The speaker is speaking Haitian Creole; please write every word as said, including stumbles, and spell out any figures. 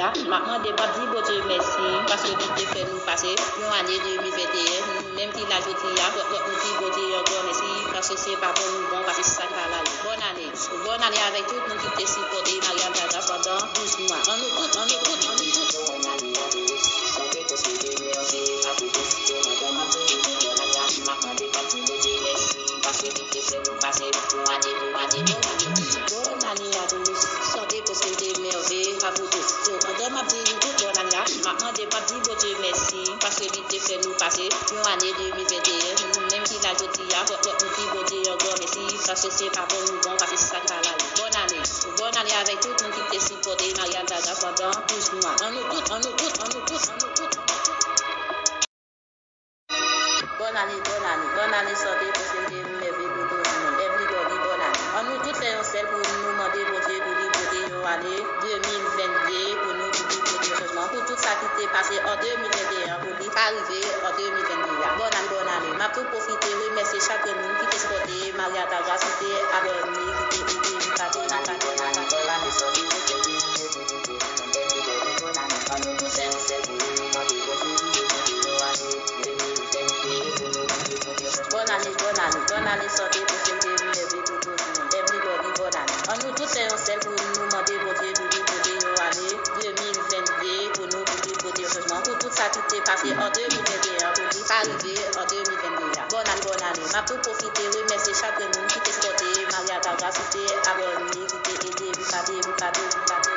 M ap mande, m ap di Bondye mèsi, paske li te fè nou pase yon ane de mil venteyen, nou menm ki la jodi a, fòk, fòk nou di Bondye ankò mèsi, paske se pa bon nou bon, paske se sa ki pa la yo. Bòn ane, bòn ane avèk tout moun ki te sipòte Maria Altagrace pandan douz mwa. An nou tout, an nou tout, an nou tout. Bòn ane a toujou sante pou se de mèveye a pou tout yo pandan m ap di nou bòn ane a, m ap mande, m ap di Bondye mèsi, paske li te fè nou pase yon ane, yon ane, yon ane. Bòn ane a toujou sante pou se de mèveye a pou tout yo pandan m ap di nou tout bòn ane a, m ap mande, m ap di Bondye mèsi, paske li te fè nou pase yon ane de mil venteyen, nou menm ki la jodi a, fòk, fòk nou di Bondye ankò mèsi, paske se pa bon nou bon, paske se sa ki pa la yo. Bòn ane, bòn ane avèk tout moun ki te sipòte Maria Altagrace pandan douz mwa. An nou tout, an nou tout, an nou tout, an nou tout, an nou tout. Bòn ane, bòn ane, bòn ane sante, pwospète, mèveye pou tout moun. Everybody, bòn ane. An nou tout fè yon sèl pou nou mande Bondye pou li pote yon ane de mil vennde pou nou, pou li pote yon chanjman pou tout sa ki te pase an de mil venteyen pou li pa rive an de mil vennde a. Bòn ane, bòn ane. M ap tou pwofite remèsye chak grenn moun ki te sipòte Maria Altagrace, ki te abòne, ki te ede, ki pa te, ki pa te, ki pa te. Bòn ane, bòn ane, bòn ane sante, pwospète, mèveye pou tout moun. Everybody, bòn ane. An nou tout fè yon sèl pou nou mande Bondye pou li pote yon ane de mil vennde pou nou, pou li pote yon chanjman pou tout sa ki te pase an de mil venteyen pou li pa rive an de mil vennde a. Bòn ane, bòn ane. M ap tou pwofite remèsye chak grenn moun ki te sipòte Maria Altagrace, ki te abòne, ki te ede, ki pa te, ki pa te, ki pa te.